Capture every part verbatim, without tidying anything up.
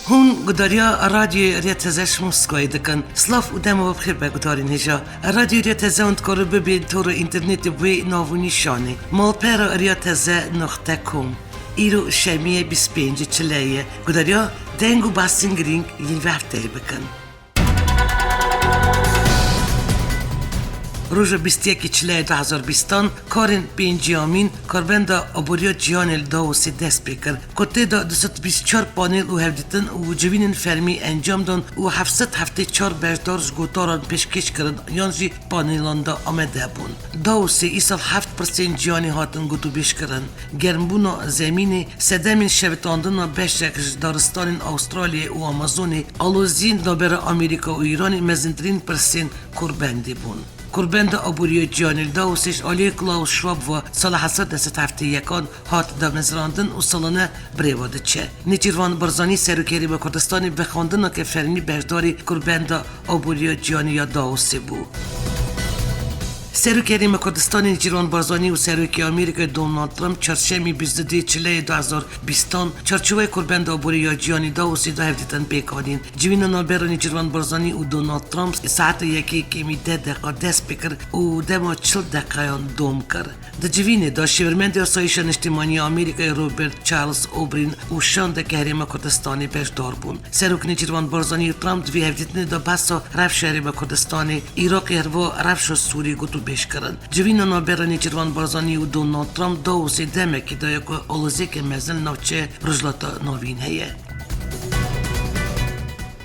Hûn gudariya Radyoyê Riya Teze ji Moskowayê dikin. Silav û dema we bi xêr be gudarên hêja. Radyoyê Riya Teze hûn dikarin bibên tora înternetê bi wê nav û nîşanê: malpera riya teze noqte com. Îro şemiyê bîst pêncî çileyê ye. Gudariya deng û behsên girîng yên vê hefteyê bikin. Roja bîst yekê çileyê du hezar bîstan karên pênciyamîn Korbenda Aboriya Cîhanê li Davosê dest pê kir, ku tê de du sed bîst çar panel û hevdîtin û civînên fermî encam dan û heft sed heftê çar beşdar ji gotaran pêşkêş kirin yan jî panelan de amade bûn. Davosê îsal heft pirsên cîhanê hatin gotûbêjkirin. Germbûna zemînê, sedemên şewitandina beşek ji daristanên Astralyayê û Amazonê, aloziyên navbera Amerîka û Îranê mezintirîn pirsên Kurbendê bûn. Kurbenda Aboriya Cîhanê li Davosê ji aliyê Klaus Schwab ve sala hezar neh sed heftê yekan hat damezrandin û salane birêve diçe. Nêçîrvan Barzanî, Serokê Herêma Kurdistanê, bi xwendineke fermî beşdarî Kurbenda Aboriya Cîhanê ya Davosê bû. Serokê Herêma Kurdistanê Nêçîrvan Barzanî û Serokê Amerîkayê Donald Trump çarşemê bîst û duyê çileyê du hezar bîstan çarçoveyê Kurbenda Aboriya Cîhanê Davosê de hevdîtin pêk anîn. Civîna navbera Nêçîrvan Barzanî û Donald Trump saeta yekê kêmî deh deqa dest pê kir û dema çil deqayan dom kir. Di civînê de şêwirmendê Asayîşa Niştimanî ya Amerîkayê Robert Charles O'Brien û şandeke Herêma Kurdistanê beşdar bûn. Serok Nêçîrvan Barzanî û Trump di vê hevdîtinê de behsa rewşa Herêma Kurdistanê, Iraqê herva rewşa Sûrî gotûbêj kirin. Civîna navbera Nêçîrvan Barzanî û Donald Trump Davosê demekî daye ku aloziyeke mezin li navçeya Rojhilata Navîn heye.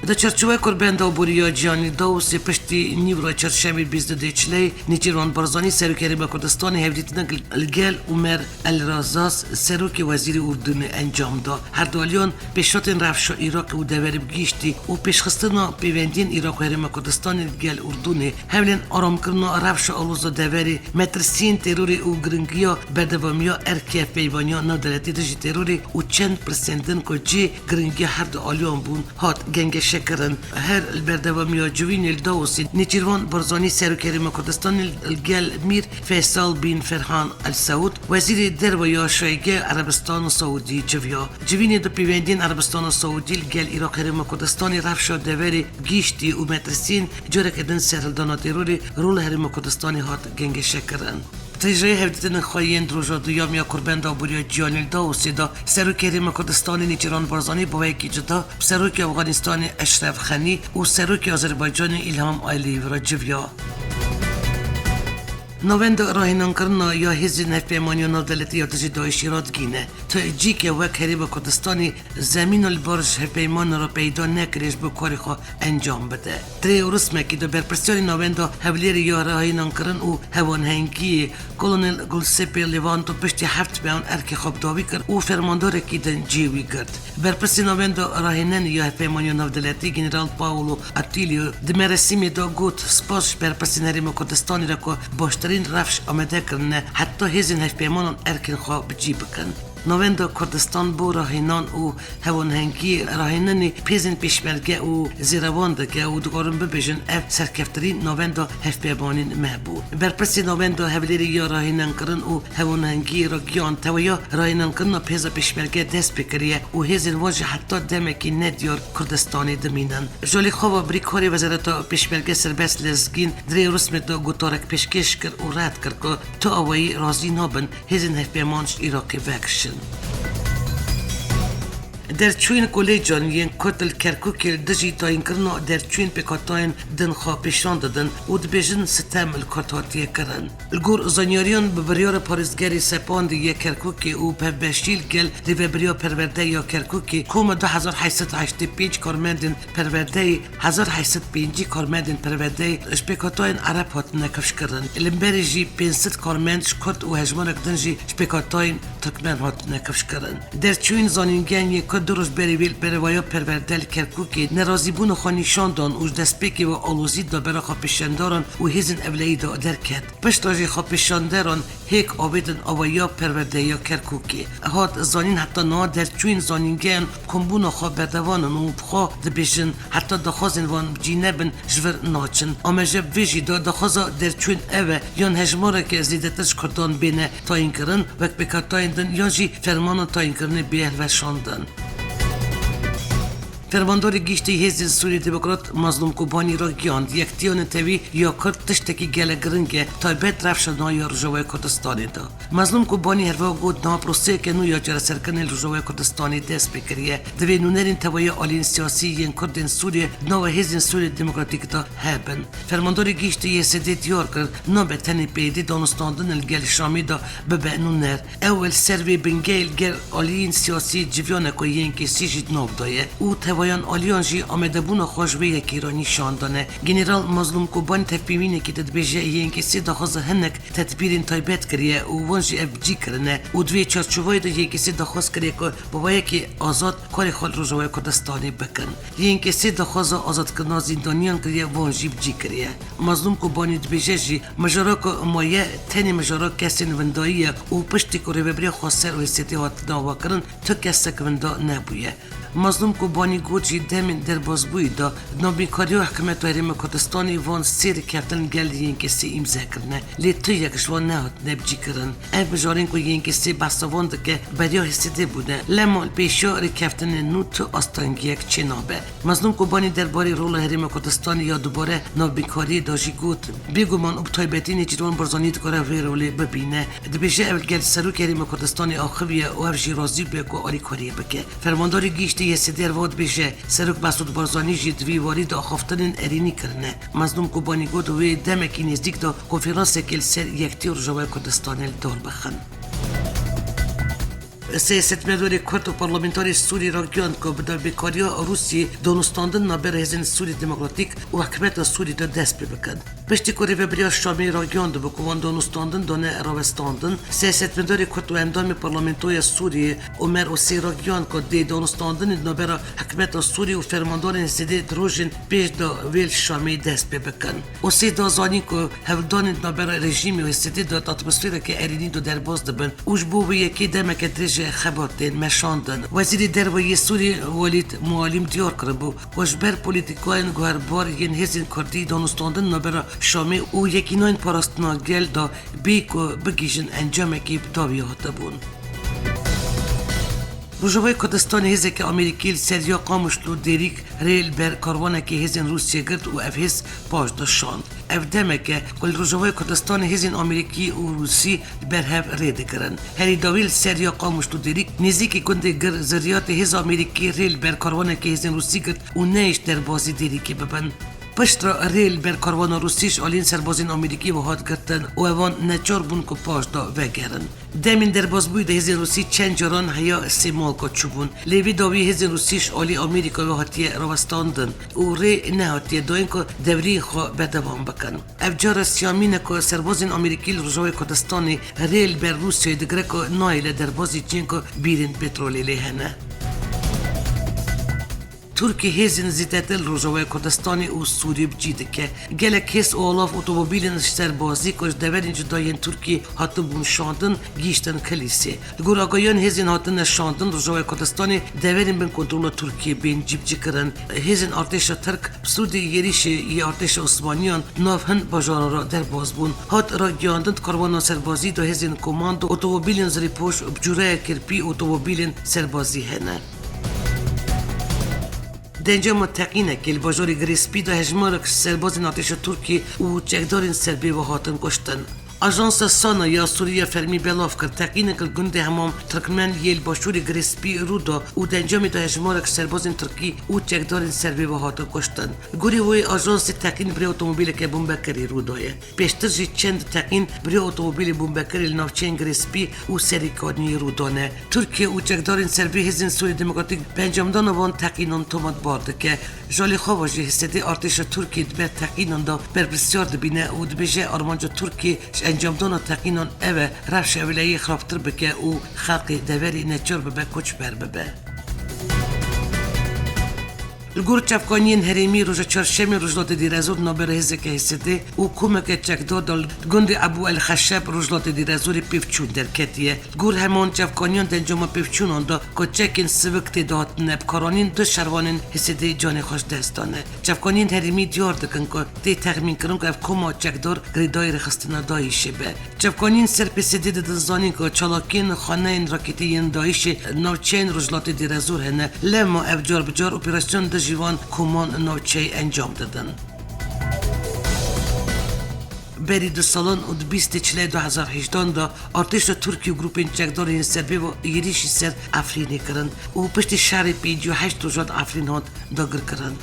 Di çarçoveya Kurbenda Aboriya Cîhanê Davosê piştî nîvra çarşemê bîst û duyê çileyê Nêçîrvan Barzanî, Serokê Herêma Kurdistanê, hevdîtinek li gel Umer El Razaz, Serokê Wezîrê Urdunê, encam da. Her du aliyan pêşhatên rewşa Iraqê û deverê bi giştî û pêşxistina pêwendiyên Iraq û Herêma Kurdistanê li gel Urdunê, hewlên aramkirina rewşa aloza deverê, metirsiyên terorê û giringiya berdewamiya erkê hevpeymaniya navdewletî dijî terorê û çend pirsên din ku cihê giringiya her du aliyan bûn, hat gengeşekirin. Her li berdewamiya civînê li Davosê Nêçîrvan Barzanî, Serokê Herêma Kurdistanê, li gel Mîr Feysal bin Ferhan Al Saud, Wezîrê Derve ya Şayge Erebistana Saudî, civiya. Civînê di pêwendiyên Erebistana Saudî li gel Iraq Herêma Kurdistanê, rewşa deverê giştî û metirsiyên careke din serhildana terorê, rol Herêma Kurdistanê hat gengeşekirin. Têjayê hevdîtinên xwe yên di roja duyem ya Kurbenda Aboriya Cîhanê li Davosê de Serokê Herêma Kurdistanê Nêçîrvan Barzanî bi wekî cuda bi Serokê Afganistanê Eşref Xenî û Serokê Azerbaycanê Îlham Aliyev re civiya. Navenda rahênankirina ya hêzên hevpeymaniya navdewletî ya dijî DAIŞê radigihîne. Tu cîke wek Herêma Kurdistanê zemîna li bar ji hevpeymanan re peyda nekirê ji bo karê xwe encam bide. Di rê û rismekî de berpirsiyarê Navenda Hevlêrê ya Rahênankirin û Hewanhengiyê Kolonel Gulsepê Levanto piştî heft mehan erkê xwe bi dawî kir û fermandarekî din cihê wî girt. Berpirsê Navenda Rahênanê ya Hevpeymaniya Navdewletî General Paolo Attilio di merasîmê de got: Spas ji berpirsên Herêma Kurdistanê re ku baştirîn rewş amade kirine heta hêzên hevpeymanan erkên xwe bi cî bikin. Navenda Kurdistan bo Rahênan û Hewanhengiyê Rahênanê pêzên pêşmerge û zêrevan dike û dikarin bibêjin ev serkeftirîn navenda hevpeymanên me bû. Berpirsê Navenda Hevlêrê ya Rahênankirin û Hewanhengiyê ragihand, tewahiya rahênankirina pêza pêşmerge dest pê kiriye û hêzên wan jî heta demekî nediyar Kurdistanê dimînin. Ji alî xwe ve birîkarê Wezareta Pêşmerge Serbest Lezgîn di rê û rismê de gotarek pêşkêş kir û red kir ku tu awayî razî nabin hêzên hevpeyman ji Iraqê vekişin. Derçûyên kolejan yên Kurd li Kerkûkê li dijî tayînkirina derçûyên pêkhatayên din xwe pêşan didin û dibêjin sitem li Kurd hatiye kirin. Li gor zanyariyan, bi biryara parêzgerê Sepandê yê Kerkûkê û bi hevbeşî li gel Rêvebiriya Perwerde ya Kerkûkê, koma du hezar heyt sed heştê pênc karmendên perwerdeyê, hezar heyt sed pêncî karmendên perwerdeyê ji pêkhatayên Ereb hatine kifşkirin. Li Hemberê jî pênc sed karmend ji Kurd û hejmarek din jî ji pêkhatayên Tirkmen hatine kifşkirin. Derçûyên zanîngehan yên Kurd du roj berî wê li bereveya perwerde li Kerkûkê nerazîbûna xwe nîşan dan û ji destpêkê ve alozî di navbera xwepêşandaran û hêzên ewlehî de derket. Piştre jî xwepêşanderan hêk avêtin avahiya perwerdeya Kerkûkê. Hat zanîn, heta niha derçûyên zanîngehan kombûna xwe berdevan in û bi xwe dibêjin, heta daxwazên wan bi cî nebin, ji vir naçin. Ameje bi vê jî de daxwaza derçûyên ev e, yan hejmareke zêdetir ji Kurdan bêne tayînkirin, wek pêkhatayên din, yan jî fermana tayînkirinê bê hilweşandin. Fermandarê Giştî Hêzên Sûriyê Demokrat Mazlûm Kobanî ragihand, yektiya netewî ya Kurd tiştekî gelek giring e, taybet rewşa nava ya Rojavayê Kurdistanê de. Mazlûm Kobanî herwiha got, niha proseyeke nû ya çareserkirinê li Rojavayê Kurdistanê dest pê kiriye. Divê nûnerên tevahiya aliyên siyasî yên Kurdên Sûriyê di nava Hêzên Sûriyê Demokratîk de hebin. Fermandarê Giştî Y S D diyar kir, nabe tenê pêdê danûstandin li gel Şamê de bibe nûner. Ew li ser vê bingehê li gel aliyên siyasî civiyane ku Y N K S jî di nav de ye û tevahiyan aliyan jî amadebûna xwe ji vê yekê re nîşan dane. General Mazlûm Kobanî tevpêvînekê de dibêje, Y N K S daxwaza hinek tedbîrên taybet kiriye û wan jî ev bi cî kirine û di vê çarçovayê de Y N K S daxwaz kiriye ku bi wayekî azad karê xwe li Rojavayê Kurdistanê bikin. Y N K S daxwaza azadkirina zîndaniyan kiriye, wan jî bi cî kiriye. Mazlûm Kobanî dibêje jî, mijara ku maye tenê mijara kesên windayî ye û piştî ku rêvebiriya xweser û H S D hatine avakirin, tu kesek winda nebûye. Mazlûm Kobanî got jî, demên derbasbûyî de di navbînkariya hikûmeta Herêma Kurdistanê van sê rêkeftin li gel Y N K S îmze kirine, lê tu yek ji wan nehatine bicîkirin. Ev mijarên ku Y N K S behsa wan dike, beriya H S D bûne. Lema li pêşiya rêkeftinên nû tu astengiyek çênabe. Mazlûm Kobanî derbarê rola Herêma Kurdistanê ya dubare navbînkariyê de jî got, bêguman û bi taybetî Nêçîrvan Barzanî dikare vê rolê bibîne. Dibêje, ev li gel Serokê Herêma Kurdistanê axiviye û ev jî razî bûye ku alîkariyê bike. Fermandarê Giştî Y S D herwiha dibêje, Serok Mesûd Barzanî jî di vî warî de axaftinên erênî kirine. Mazlûm Kobanî got, wê demekî nêzîk de konferansekê li ser yektiya Rojavayê Kurdistanê li dar bixin. Siyasetmedarê Kurd û parlamenterê Sûrî ragihand ku bi dawîkariya Rûsiyê danûstandin navbera Hêzên Sûrî Demokratîk û hikûmeta Sûrî de dest pê bikin. Piştî ku rêveberiya Şamê ragihandibû ku wan danûstandin dane rawestandin, siyasetmedarê Kurd û endamê Parlamentoya Sûriyê Omer Osê ragihand ku dê danûstandinê di navbera hikûmeta Sûrî û fermandarên H S D di rojên pêş de wê li Şamê dest pê bikin. Osê da zanîn ku hewldanên di navbera rejîmê û H S D de di atmosfereke erênî de derbas dibin û ji bo vê yekê demeke dirêj e xebat tên meşandin. Wezîrê Derve yê Sûrî Welîd Mualîm diyar kiribû ku ji ber polîtîkayên guherbar yên hêzên Kurdî danûstandin navbera Şamê û Yekînayên Parastina Gel de bê ku bigihîjin encamekî bi dawî hatibûn. Rojavayê Kurdistanê hêzeke Amerîkî li ser ya Qamişlo Dêrîk rê li ber karwanekê hêzên Rûsiyê girt û ev hêz paş de şand. Ev demek e ku li Rojavayê Kurdistanê hêzên Amerîkî û Rûsî li ber hev rê digirin. Herî dawî li ser ya Qamişlo Dêrîk nêzîkî gundê Gir Ziryatê hêza Amerîkî rê li ber karwanekê hêzên Rûsî girt û nehişt derbasî Dêrîkê bibin. Piştre rê li ber karwana Rûsî ji aliyên serbazên Amerîkî ve hat girtin û evan neçar bûn ku paş de vegerin. Demên derbasbûyî de hêzên Rûsî çend caran heya Sêmalka çûbûn. Lê vî dawî hêzên Rûsî ji alî Amerîka ve hatiye rawestandin û rê nehatiye dayîn ku dewriyê xwe berdewam bikin. Ev cara siyamîn e ku serbazên Amerîkî li Rojavayê Kurdistanê rê li ber Rûsyayê digire ku nayêle derbazî cihên ku bîrên petrolê lê hene. Tirkiye hêzên zêdetir li Rojavayê Kurdistanê û Sûriyê bi cî dike. Gelek hêz û alav otomobîlên serbazî ku ji deverên cuda yên Tirkiyê hatibûn şandin, gihîştin Kilîsê. Li gor agahiyan hêzên hatine şandin Rojavayê Kurdistanê deverên bin kontrola Tirkiyê bên cîbicîkirin. Hêzên artêşa Tirk bi sûdê êrîşê yê artêşa Osmaniyan di nav hin bajaran re derbas bûn. Hat ragihandin di karwana serbazî de hêzên komando, otomobîlên zirêpoş û bi cûreya kirpî otomobîlên serbazî hene. Di encama teqînekê li bajarê Girêspî de hejmarek serbazên artêşa Tirkiyê û çekdarên serbê ve hatin kuştin. Ajansa Sana ya Sûriye fermî belav kir, teqînek li gundê Hemam Tirkmen yê li başûrê Girêspî rû da û di encamê de hejmarek serbazên Tirkî û çekdarên serbê ve hatin kuştin. Gorî wê ajansê teqîn bi rê otomobîleke bombekerê rû daye. Pêştir jî çend teqîn bi rê otomobîlê bombekerê li navçeyên Girêspî û Serê Kaniyê rû dane. Tirkiye û çekdarên serbê Hêzên Sûriyê Demokratîk bi encamdana van teqînan tometbar dike. Ji alî xwe ve jî H S D artêşa Tirkiyê di ber teqînan de berpirsyar dibîne û dibêje, armanca Tirkiyê ji encamdana teqînan ev e, rewşa ewileyê xirabtir bike û xelkê deverê neçar bibe koçber bibe. Li gor çavkaniyên herêmî, roja çarşemê rojhilatê Dêrezor navbera hêzeke H S D û komeke çekdar de li gundê Ebû El Xeşeb rojhilatê Dêrezorê pêvçûn derketiye. Li gor heman çavkaniyan di encama pêvçûnan de ku çekên sivik tê de hatine bikaranîn, du şervanên H S D canê xwe ji dest dane. Çavkaniyên herêmî diyar dikin ku tê texmînkirin ku ev koma çekdar girêdayî rêxistina DAIŞê be. Çavkaniyên ser P S D didin zanîn ku çalakiyên xaneyên raketî yên DAIŞê navçeyên Rojhilatê Dêrezor hene, lema ev car bi car operasyon dijî van koman navçeyê encam didin. Berî du salan û di bîstê çilê du hezar hejdan de artêşa Tirkî û grûpên çekdar yên serbê ve êrîşî ser Efrînê kirin û piştî şerê pêncî û heşt rojan Efrîn hat dagirkirin.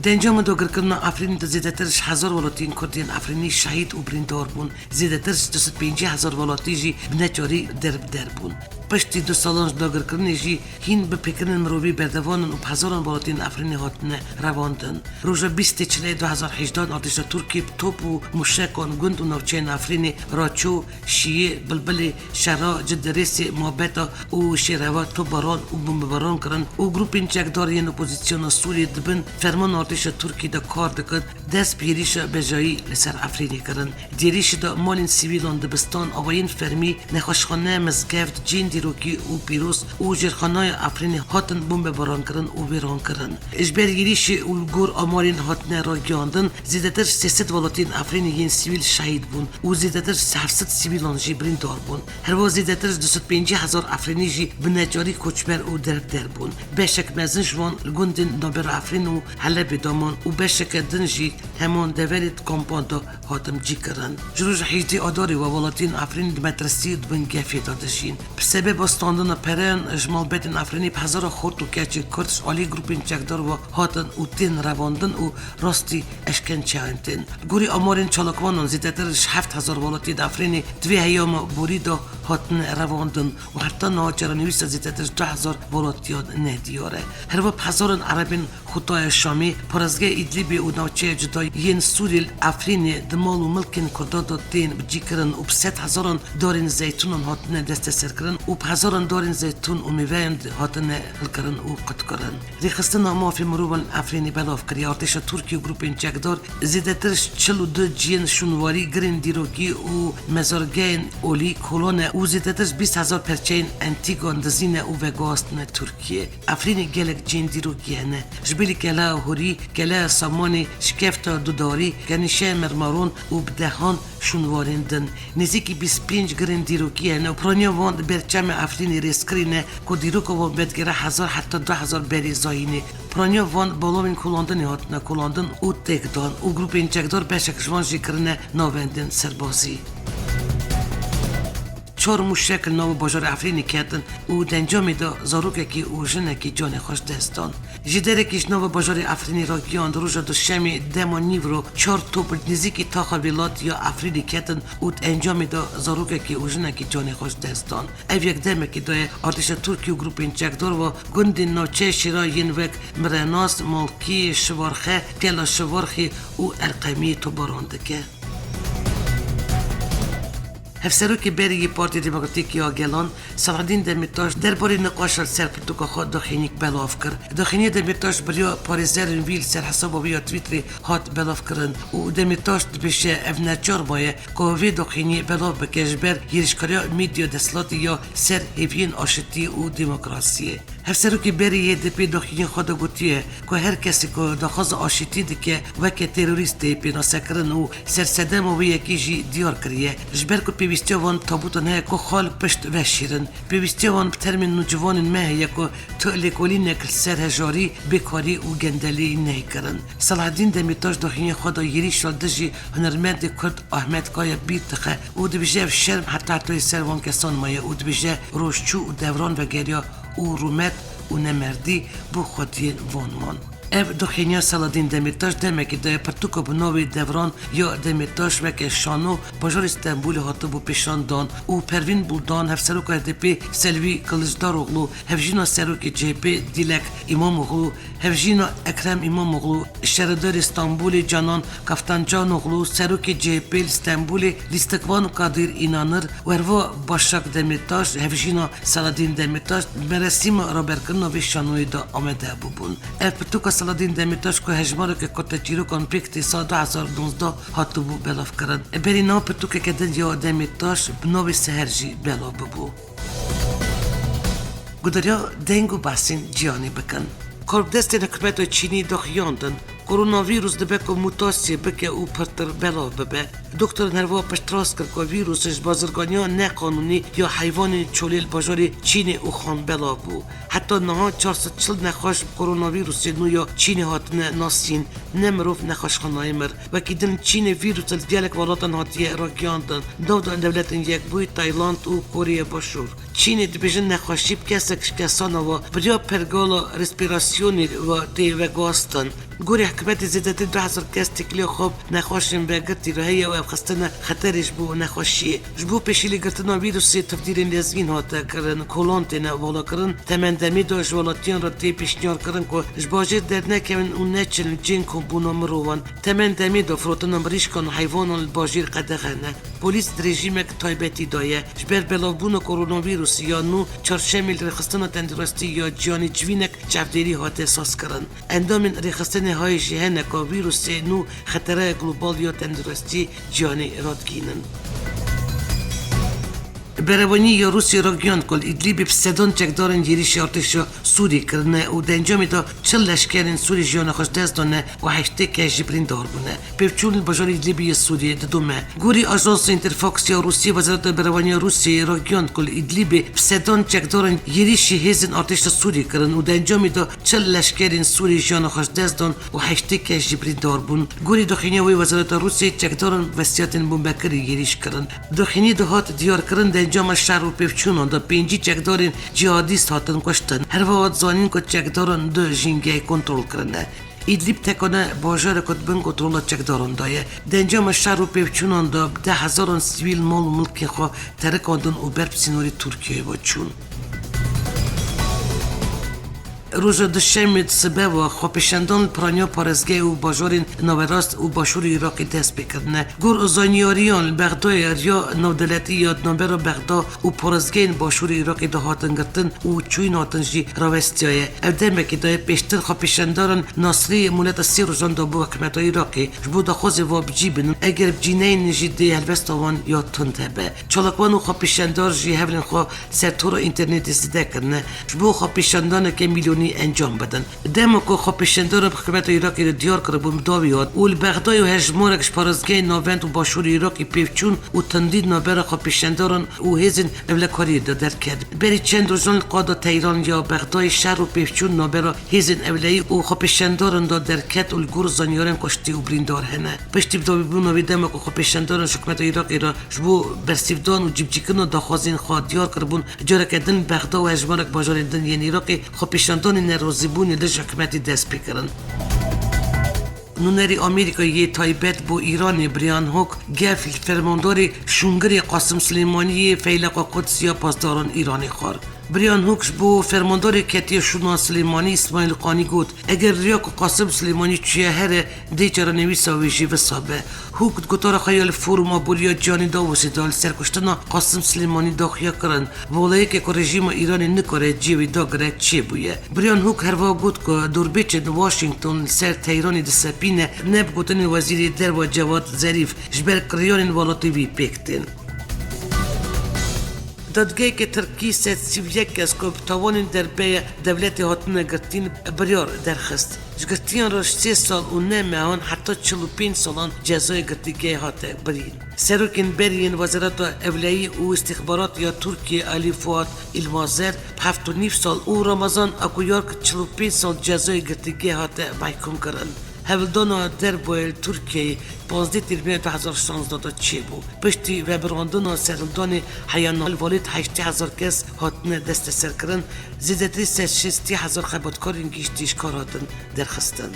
Di encama dagirkirina Efrînê de zêdetir ji hezar welatiyên Kurd yên Efrînî şehîd û birîndar bûn. Zêdetir ji du sed pêncî hezar welatî jî bi neçarî derbider bûn. Piştî du salan ji dagirkirinê jî hîn bi pêkirinên mirovî berdevan in û bi hezaran welatiyên Efrînê hatine revandin. Roja bîstê çilê du hezar hejdan artêşa Tirkiyê bi top û mûşekan gund û navçeyên Efrînê, Raço, Şiyê, Bilbilê, Şera, Cidirêsê, Mabeta û Şêreva topbaran û bombebaran kirin û grûpên çekdar yên opozisyona Sûriyê di bin fermana artêşa Tirkî de kar dikin, dest bi êrîşa bejayî li ser Efrînê kirin. Di êrîşê de malên sivîlan, dibistan, awayên fermî, nexweşxane, mizgeft, cihên dîrokî û pîroz û jêrxanaya Efrînê hatin bombebarankirin û wêrankirin. Ji ber êrîşê û li gor amarên hatine ragihandin, zêdetir ji sê sed welatiyên Efrînê yên sivîl şehîd bûn û zêdetir ji heft sed sivîlan jî birîndar bûn. Herwiha zêdetir ji du sed pêncî hezar Efrînî jî bi neçarî koçber û derbider bûn. Beşek mezin ji wan li gundên navbera Efrîn û Helebê de man û beşeke din jî heman deverê di kampan de hatin cîkirin. Ji roja hejdê Adarê ve welatiyên Efrînê di metirsî û di bin gefê de dijîn. Bi sebeba standina pereyan ji malbetên Efrînê bi hezara xort û keçên Kurd ji alî grûpên çekdar ve hatin û tên revandin û rastî eşkenceyan tên. Gorî amarên çalakvanan zêdetir ji heft hezar welatiyên Efrînê di vê heyama borî de hatine revandin û heta niha çarenivîsa zêdetir ji du hezar welatiyan nediyar e. Herwiha bi hezaran Erebên Xutaya Şamê, parêzgeha Îdlîbê û navçeya cuda yên Sûriyê li Efrînê di mal û milkên Kurdan de tên bicîkirin û bi sed hezaran darên zeytûnan hatine desteserkirin û bi hezaran darên zeytûn û mêveyan hatine hilkirin û qutkirin. Rêxistina mafê mirovan li Efrînê belav kiriye. Artêşa Tirkî û grûpên çekdar zêdetir ji çil û du cihên şûnwarî, girên dîrokî û mezargehên olî, kolone û zêdetir ji bîst hezar perçeyên entîgan dizîne û veguhastine Tirkiyê. Efrînê gelek cihên dîrokî hene. Ji bilî keleya Hurî, keleya Samanê, şikefta dudarî, kenîşeya mermeron û bi dehan şûnwarên din. Nêzîkî bîst pênc girên dîrokî hene û piraniya wan di ber çemê Efrînê rêz kirîne ku dîroka wan vedigere hezar heta du hezar berî zayînê. Piraniya van balavên kolandinê hatine kolandin û têkdan û grûpên çekdar beşek ji wan jî kirine navendên serbazî. Çar mûşek li nava bajarê Efrînê ketin û di encamê de zarokekî û jinekî canê xwe ji dest dan. Ji derekî ji nava bajarê Efrînê ragihand, roja duşemê dema nîvro çar top li nêzîkî taxa Vêlat ya Efrînê ketin û di encamê de zarokekî û jinekî canê xwe ji dest dan. Ev yek demekî daye artêşa Tirkî û grûpên çekdar ve gundên navçeyê Şêra yên wek Mirenas, Malkî, Şivarxe, Kela Şivarxê û Erqemiyê topbaran dike. Hevserokê berê yê Partiya Demokratîk ya Gelan, Selahaddîn Demîrtaş, derbarê niqaşa li ser pirtûka xwe daxuyaniyek belav kir. Daxuyaniya Demîrtaş bi riya parêzerên wî li ser hesaba wî ya Twitterê hat belavkirin û Demîrtaş dibêje, ev neçar maye ku vê daxuyaniyê belav bike ji ber hêrişkariya medya desthilatî ya ser hêviyên aşitî û demokrasiyê. Hevserokê berê yê H D P daxuyaniya xwe de gotiye ku her kesê ku daxwaza aşitî dike weke terorîst tê pênasekirin û sersedema wê yekê jî diyar kiriye, ji ber ku pêwîstiya van tabûtan heye ku xwe li pişt veşêrin. Pêwîstiya wan bi termên nûcivanên me heye ku tu lêkolînek li ser hejarî, bêkarî û gendelî neyê kirin. Selahaddîn Demîrtaş daxuyaniya xwe de êrîşa li dijî hunermendê Kurd Ahmet Kaya bîr dixe û dibêje, ev şerm heta hetoyê ser van kesan maye û dibêje, roj çû û devran vegeriya û rûmet û nemerdî bo xwediyên van man. Ev daxuyaniya Selahaddîn Demîrtaş demekî daye pirtûka bi navê Devran ya Demîrtaş weke şano bajarê Stenbolê hatibû pêşandan û Pervîn Buldan, hevseroka H D P, Selvî Kiliçdaroglu, hevjîna serokê C H P Dîlek Îmamoglû, hevjîna Ekrem Îmamoglû, şaredarê Stenbolê Canan Kaftancanoglu, serokê C H P li Stenbolê lîstikvan Kadîr Înanir û herwiha Başak Demîrtaş, hevjîna Selahaddîn Demîrtaş, di merasîma raberkirina vê şanoyê de amade bûbûn. Ev pirtûka Aladîn Demîrtaş ku hejmareke kurteçîrokan pêk tê sala du hezar û nozdeh hatibû belavkirin. Berî niha pirtûkeke din ya Demîrtaş bi navê Seher jî belav bibû. Gudariya deng û behsên cîhanê bikin. Karbidestên hikûmeta Çînî daxuyandin, koronavîrus dibe ku mutasyê bike û pirtir belav bibe. Doktorên herwiha piştrast kir ku vîrusê ji bazirganiya neqanûnî ya heywanên çolê li bajarê Çînê Wuhan belav bû. Heta niha çar sed çil nexweş bi koronavîrusê nû ya Çînê hatine nasîn, ne mirov nexweşxanayê mir. Wekî din li Çînê vîrus li gelek welatan hatiye ragihiyandin, Navdewletên Yekbûyî, Tayland û Koreya Başûr. Çînê dibêjin nexweşî bi kesek ji kesana ve bi riya pergala respîrasyonê ve tê veguhastin. Gorî hikûmetê zêdetirî du hezar kes têkiliya xwe bi nexweşên vegirtî re heye û ev xistine xeterê ji bo nexweşiyê. Ji bo pêşîlêgirtina vîrusê tevdîrên lezgîn hate kirin, kolan têne valakirin. Temendemî de ji welatiyan re tê pêşniyar kirin ku ji bajêr dernekevin û neçin li cihên kombûna mirovan. Temendemî de firotina mirîşkan û heywanan li bajêr qedexe ne. Polîs dirêjîmek taybetî daye. Ji ber belavbûna koronavîrusê ya nû, çarşemê li Rêxistina Tenduristî ya Cîhanê civînek çavdêrî hate sazkirin. Endamên rêxistinê hayê jî hene ku vîrusê nû xeteraya global ya tenduristî cîhanê radigihînin. Berevanî ya Rûsya ragihand ku li Îdlîbê bi sedan çekdarên êrîşî artêşa Sûrî kirine û di encamê de çil leşkerên Sûrî jiyana xwe ji dest dane û heştê kes jî birîndar bûne. Pêvçûn li bajarê Îdlîbê yê Sûriyê didome. Gorî ajansa Interfax ya Rûsiyê, Wezareta Berevaniya Rûsiyê ragihand ku li Îdlîbê bi sedan çekdarên êrîşî hêzên artêşa Sûrî kirin û di encamê de çil leşkerên Sûrî jiyana xwe ji dest dan û heştê kes jî birîndar bûn. Gorî daxuyaniya wê Wezareta Rûsiyê çekdaran westiyatên bombekirî êrîş kirin. Daxuyaniyê de hat diyarkirin, di encama şer û pêvçûnan de pêncî çekdarên cîhadîst hatin kuştin. Herwiha hat zanîn ku çekdaran du jîngehê kontrol kirine. Îdlîb tekane bajarek ku di bin kontrola çekdaran de ye. Di encama şer û pêvçûnan de bi deh hezaran sivîl mal û milkên xwe terikandin û ber bi sînorê Tirkiyeyê ve çûn. Roja duşemê di sibe ve xwepêşandan li piraniya parêzgehê û bajarên naverast û başûrê Iraqê dest pê kirine. Gor zanyariyan li Bexdayê riya navdewletî ya di navbera Bexda û parêzgehên başûrê Iraqê de hatin girtin û çûyîn hatin jî rawestiyaye. Ev demekê daye pêştir xwepêşandaran nasrê muhleta sê rojan dabû hikûmeta Iraqê ji bo daxwazê ve bi cî binin, eger bi cî neynin jî dê helwesta wan ya tund hebe. Çalakvan û xwepêşandar jî hevalên xwe li ser tora înternetê zêde kirine, ji bo xwepêşandaneke mîlyonî encam bidin. Dema ku xwepêşandaran bi hikûmeta Iraqê re diyar kiribûn bi dawî hat û li Bexdayê û hejmarek ji parêzgehên navend û başûrê Iraqê pêv çûn û tundî di navbera xwepêşandaran û hêzên ewlekariyê de derket. Berî çend rojan li qada Teyran ya Bexdayê şer û pêvçûn navbera hêzên ewleyî û xwepêşandaran de derket û li gor zanyarên kuştî û birîndar hene. Piştî bidawîbûna wê dema ku xwepêşandaran ji hikûmeta Iraqê re ji bo bersîvdan û cîbicîkirina daxwazên xwe diyar kiribûn, careke din Bexda û hejmarek bajarên din yên Iraqê xwepêşandanên nerazîbûnê li ji hikûmetê dest pê kirin. Nûnerê Amerîkayê yê taybet bo Îranê Brian Hook gef li fermandarê şûngirê Qasim Silêmaniyê Feyleqa Quds ya Pasdaran Îranê xwar. Brian Hook ji bo fermandarê ketiye şûna Silêmanî Îsmaîl Qanî got, eger riya ku Qasim Silêmanî çûye here, dê çarenivîsa wê jî wisa be. Hook di gotara xwe ya li Foruma Borî ya Cîhanî Davosê de li ser kuştina Qasim Silêmanî daxuya kirin, volayeke ku rejîma Îranê nikare cihê wî dagire çêbûye. Brian Hook herwiha got ku dorbêçên Washington li ser Teyranê disepîne, ne bi gotinên Wezîrê Derve Cewad Zerîf, ji ber kiryanên welatê wî pêk tên. Dadgeheke Tirkî sed sî û yek kes ku bi tawanên derbeyê dewletê hatine girtin, biryar derxist. Ji girtiyan re ji sê sal û neh mehan heta çil û pênc salan cezayê girtîgehê hate birîn. Serokên berî yên Wezareta Ewleyî û Îstîxbarat ya Tirkiyê Alî Fuat Îlmazer bi heft û nîv sal û Ramazan Akuyark çil û pênc sal cezayê girtîgehê hate mehkûm kirin. Hewldana derboyê li Tirkiyeyê panzdeh Tîrmehê du hezar şanzdeh de çêbû. Piştî vemirandina serhildanê heyana li Valêt heştê hezar kes hatine desteserkirin, zêdetirî sed şêstî hezar xebatkarên giştî ji kar hatin derxistin.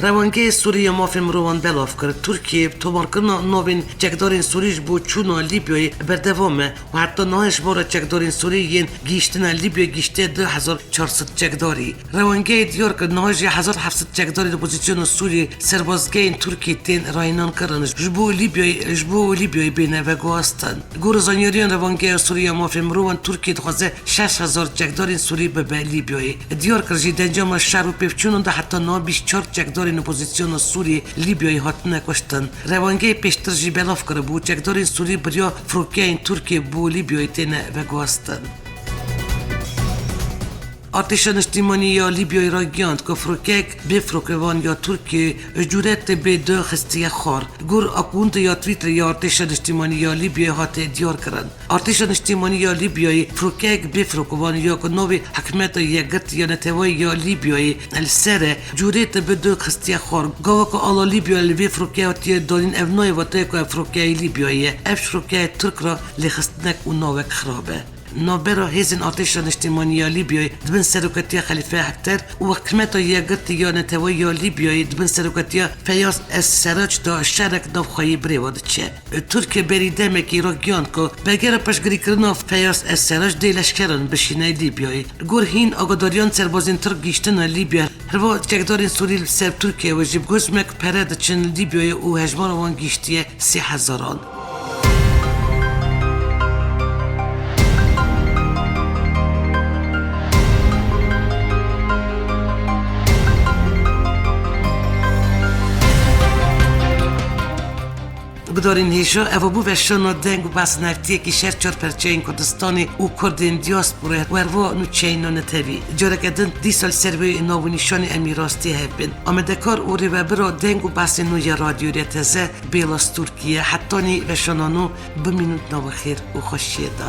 Rewangeyê Sûrî ya Mafê Mirovan belav kir, Tirkiye tomarkirina navên çekdarên Sûrî ji bo çûna Lîbyayê berdewam e û heta niha ji bo re çekdarên Sûrî yên gihîştine Lîbyayê gihîştiye du hezar çar sed çekdarî. Rewangeyê diyar kir, niha jî hezar heft sed çekdarên opozîsyona Sûriyê serbazgehên Tirkiyê tên rayînankirin, ji bo Lîbyayê, ji bo Lîbyayê bêne veguhastin. Gor zaniyariyan Rewangeya Sûrî ya Mafê Mirovan, Tirkiye dixwaze şeş hezar çekdarên Sûrî bibe Lîbyayê. Diyar kir jî, di encama şer û pêvçûnan de heta niha bîst û çar çekdarên opozîsyona Sûrî Lîbyayê hatine kuştin. Rewangeyê pêştir jî belav kiribû, çekdarên Sûrî bi riya firokeyên Tirkiyê bo Lîbyayê têne veguhastin. Artêşa Niştîmanî ya Lîbyayê ragihand ku firokeyek bê firokevan ya Tirkiyê ji cûretê bê du xistiye xwar. Gor akûntê ya Twitter ya Artêşa Niştîmanî ya Lîbyayê hate diyar kirin. Artêşa Niştîmanî ya Lîbyayê firokeyek bê firokevan ya ku navê Hikûmeta Yekgirtî ya Neteweyî ya Lîbyayê li ser e, cûretê bê du xistiye xwar. Gava ku ala Lîbya li vê firokeyê hatiye danîn, ev nayê vateyê ku ev firokeyê Lîbyayê ye. Ev ji firokeyê Tirk re lêxistinek û navek xirab e. Navbera hêzên Artêşa Niştîmanî ya Lîbyayê di bin serokatiya Xelîfe Hefter û Hikûmeta Yekgirtî ya Neteweyî ya Lîbyayê di bin serokatiya Feyaz Es Serac de şerek navxweyî birêve diçe. Tirkiye berî demekî ragihand ku bi gera piştgirîkirina Feyaz Es Serac dê leşkeran bişîne Lîbyayê. Li gor hîn agadariyan, serbazên Tirk gihîştine Lîbya. Hevî çekdarên Sûrî li ser Tirkiye ve jî bi gozmek pere diçin Lîbyayê û hejmara wan gihîştiye sê hezaran. Gudarên hêja, eva bû veşana deng û behs neftiyekî şer çar perçeyên Kurdistanê û Kurdên diasporê werva nûçeyîna netewî. Careke din dîsa li ser vê nav û nîşanê em ê rastî hev bin. Amadekar û rêvebira deng û behsên nû ya Radyo Rêteze, Bêla Stûrkî ye. Hetanî veşana nû, bimînin di nava xêr û xweşiyê de.